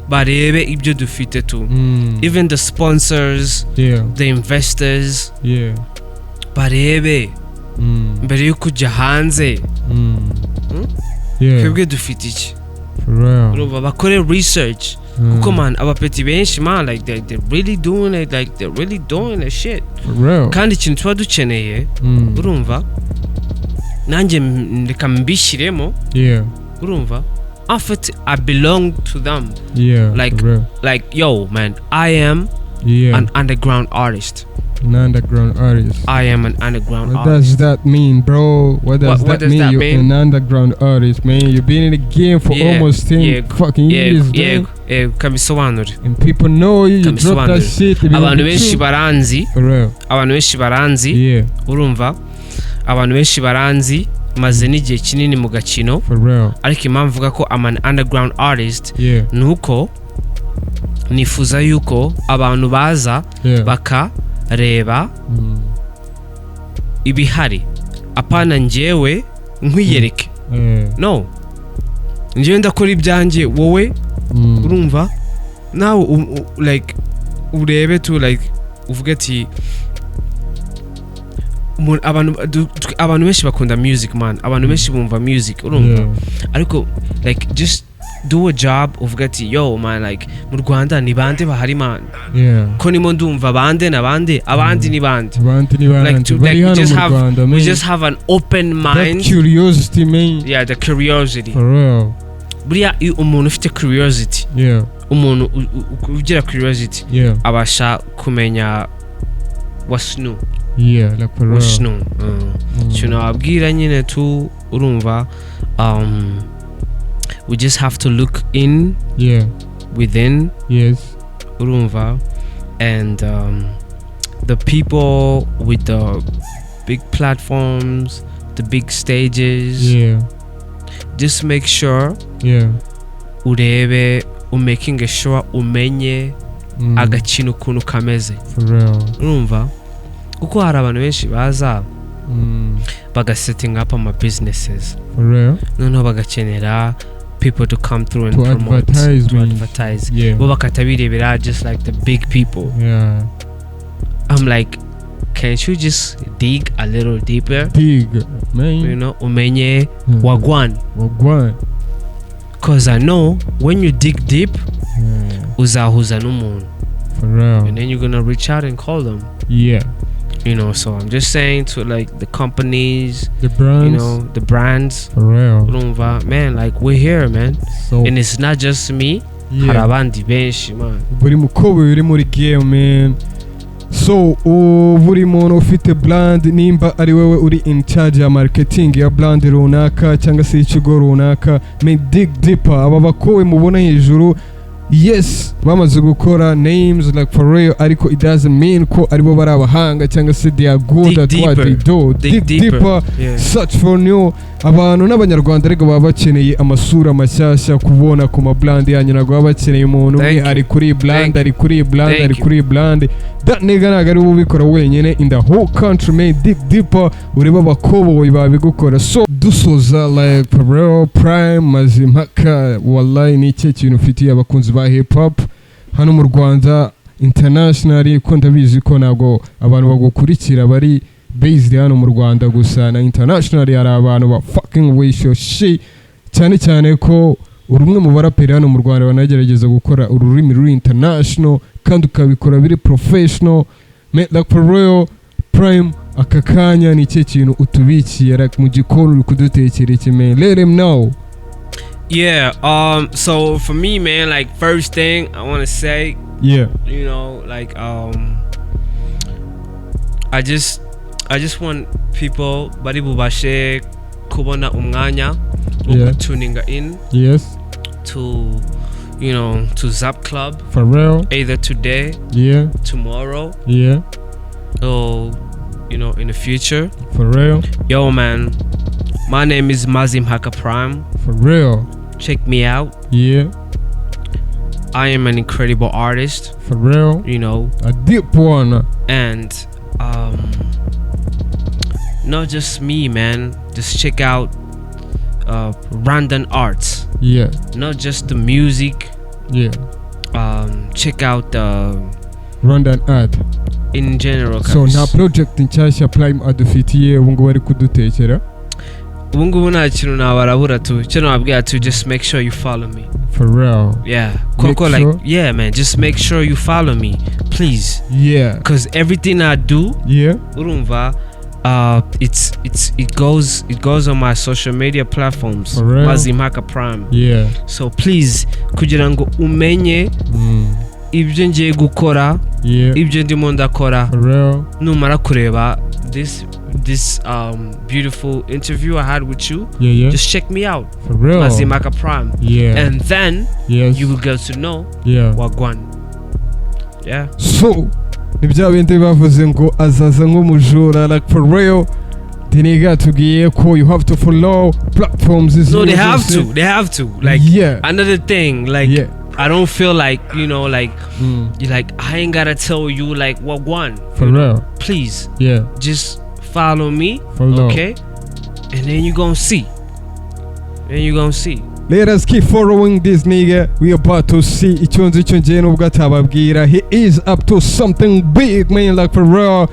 Barebe ibyo dufite tu. Even the sponsors, the investors, barebe mbere yo kujya hanze, twebwe dufite iki? For real. Urumva, bakore research, kuko, man, abapeti benshi, man, like, they really doing it, like, they really doing the shit. For real. Kandi ikintu tuba dukeneye, urumva, nanjye reka mbishyiremo, urumva, en fait, I belong to them. Like, For real. Like, yo, man, I am an underground artist. An underground artist. I am an underground What artist. does that mean, bro? What does What that does mean? that You're mean? an underground artist, man. You've been in the game for almost 10 fucking years, man. Yego, kabisobanure. And people know you. You drop that Kabisobanure. shit. Ibihumbi Abantu benshi 10. baranzi. For real. Abantu benshi baranzi. Urumva, abantu benshi baranzi, maze n'igihe kinini mu gakino. For real. Ariko impamvu mvuga ko I'm an underground artist ni uko nifuza yuko abantu baza bakareba ibihari, apana njyewe nkwiyereke. No, njyewe ndakora ibyanjye, wowe, urumva, nawe like, urebe tu, like, uvuge ati abantu benshi bakunda music, man, abantu benshi bumva music, urumva. Ariko, like, just do a job, uvuga ati: "Yo, man, like, mu Rwanda ni bande bahari, man? Ko nimo ndumva bande na bande, abandi ni bande?" Abandi ni bande Like, bari like, we hano just mu have Rwanda, we man? just have an open That mind. curiosity, man. Yeah, the curiosity. For real. Buriya iyo umuntu ufite curiosity, umuntu ugira curiosity, abasha kumenya what's new. Yeah, like, for real. What's new. Ikintu nababwira nyine tu, urumva, we just have to look in, within, urumva, and the people with the big platforms, the big stages, just make sure urebe, umaking sure umenye agakino ukuntu kameze. For real. Urumva, kuko hari abantu benshi baza Bagasetting up ama businesses, For real. Noneho bagakenera people to come through and To promote, advertise, to man. advertise. Bo bakatabirebera just like the big people. I'm like, can't you just dig a little deeper? Dig, man. Umenye wagwan. Wagwan. 'Cause I know when you dig deep, uzahuza n'umuntu, For real. And then you're gonna reach out and call them. So I'm just saying to, like, the companies, The brands. The brands, For real. urumva, man, like, we're here, man. So And it's not just me, hari abandi benshi, man. Buri mukobwa uri muri game, man. So buri muntu ufite brand, nimba ari wowe uri in charge ya marketing ya brand runaka cyangwa se y'ikigo runaka, man, dig deeper. Aba bakobwa mubona hejuru, yes, bamaze gukora names, like, for real, ariko it doesn't mean ko aribo bari abahanga cyangwa se they are good Dig at what deeper. They do. Dig Dig deeper. deeper. Search for new abantu n'abanyarwanda. Ariko baba bakeneye amasura mashyashya kubona ku ma brand yanyu. Ntabwo baba bakeneye umuntu umwe Thank you. ari kuri brand, Thank you. ari kuri brand, Thank ari you. Kuri brand. That nigga ntabwo ari we ubikora wenyine in the whole country, man. Dig deeper, urebe abakoboyi babigukora. So dusoza, like, for real, Prime Mazimpaka, wallahi, ni ikihe kintu ufitiye abakunzi ba hip hop hano mu Rwanda, internationally, ko ndabizi ko ntabwo abantu bagukurikira bari based hano mu Rwanda gusa, na internationally hari abantu ba fucking with your shit, cyane cyane ko uri umwe mu baraperi hano mu Rwanda banagerageza gukora ururimi ruri international kandi ukabikora biri professional, man. Like, for real, Prime, aka kanya ni ikihe kintu utubikiye, like, mu gikoni uri kudutekera iki, man? Let him know. Yeah, so for me, man, like, first thing I want to say, like, I just want people bari bubashe kubona umwanya wo tuning in to Zap Club, For real. Either today, tomorrow, or in the future. For real. Yo, man, my name is Mazimpaka Prime. For real. Check me out. I am an incredible artist, For real. A deep one. And not just me, man. Just check out Rwandan Arts. Not just the music. Check out the Rwandan Art. In general. So Kabisa. Nta project nshyashya Prime adufitiye ubu ngubu ari kudutekera? Ubu ngubu nta kintu nabarabura tu. Icyo nababwira tu, just make sure you follow me. For real. Yeah. Make Koko, like, sure. yeah, man, just make sure you follow me, please, 'cause everything I do, urumva, it goes on my social media platforms. For real? Mazimpaka Prime. So please, kugira ngo umenye ibyo ngiye gukora, ibyo ndimo ndakora, For real. Numara kureba this beautiful interview I had with you, just check me out. For real. Mazimpaka Prime. And then you will get to know wagwan. Yeah. So ni bya bindi bavuze ngo azaza nk'umujura. Like, for real, the nigga tubwiye ko you have to follow platforms No, they ziwe have zose. to. They have to. Like, another thing, like, I don't feel like, like, you, like, I ain't gotta tell you, like, what one. For real. Please, just follow me, Follow. Okay? And then you gonna see. Then you gonna see. Let us keep following this nigga. We about to see. Icyo nzi cyo ngiye nubwo atababwira, he is up to something big, man. Like, for real,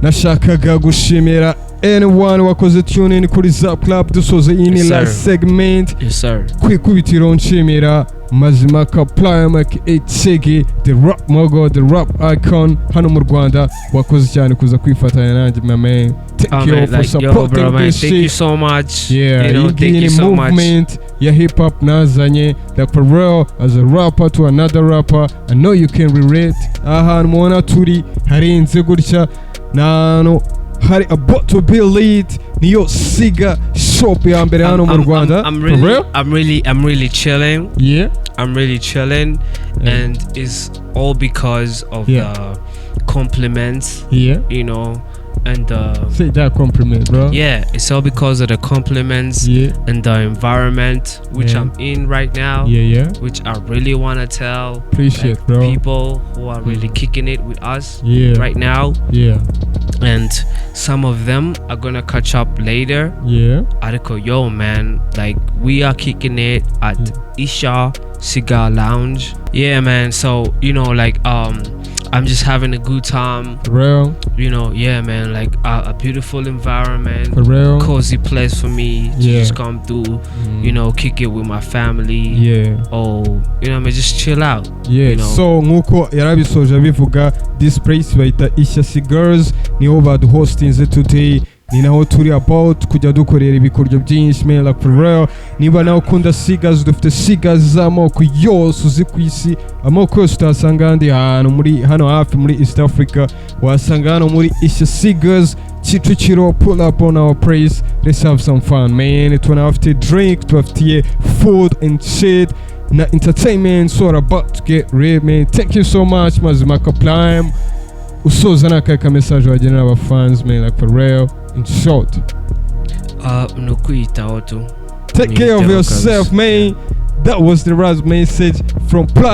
nashakaga gushimira anyone wakoze tune in kuri Zap Club. Dusoze iyi ni Yes, sir. Last segment. Yes, sir. Ku ikubitiro nshimira Mazimpaka Prime aka Chege, the rap mogul, the rap icon hano mu Rwanda. Wakoze cyane kuza kwifatanya nanjye, my man. Thank Oh, you man, for like, yo, supporting bro, man, this thank you shit. so much. Yeah, iyi Thank ngiyi you ni so much. movement ya hip hop nazanye, like, for real, as a rapper to another rapper, I know you can relate. Ahantu mubona turi harenze gutya ni ahantu hari about to be lit. Niyo cigar shop ya mbere hano mu Rwanda. I'm For really, real? I'm really chilling. I'm really chilling, and it's all because of the compliments. And Say that compliment, bro. Yeah, it's all because of the compliments and the environment which I'm in right now, which I really want to tell Appreciate, like, bro. People who are really kicking it with us right now, and some of them are gonna catch up later. Ariko yo man, like, we are kicking it at Isha Cigar Lounge. Yeah man, so like, I'm just having a good time. For real. Yeah man, like a beautiful environment, For real. Cozy place for me to just come through, kick it with my family, or what I mean, just chill out. So nkuko yarabisoje abivuga, this place bayita Ishya Cigars, niho baduhostinze today, ni naho turi about kujya dukorera ibikorwa byinshi, man, like for real. Niba nawe ukunda cigars, dufite cigars z'amoko yose uzi ku isi, amoko yose utasanga ahandi hantu muri hano hafi muri East Africa, wasanga hano muri Ishya Cigars, Kicukiro. Pull up on our place, let's have some fun, man. Tunabafitiye drink, tubafitiye food and shit na entertainment, so we're about to get real, man. Thank you so much, Mazimaka Prime. Usoza, ni akahe ka message wagenera aba fans, man, like for real, in short? Ni ukwiyitaho tu. Take care of Mwiyiteho yourself, kabisa. Man. That was the last message from Prime.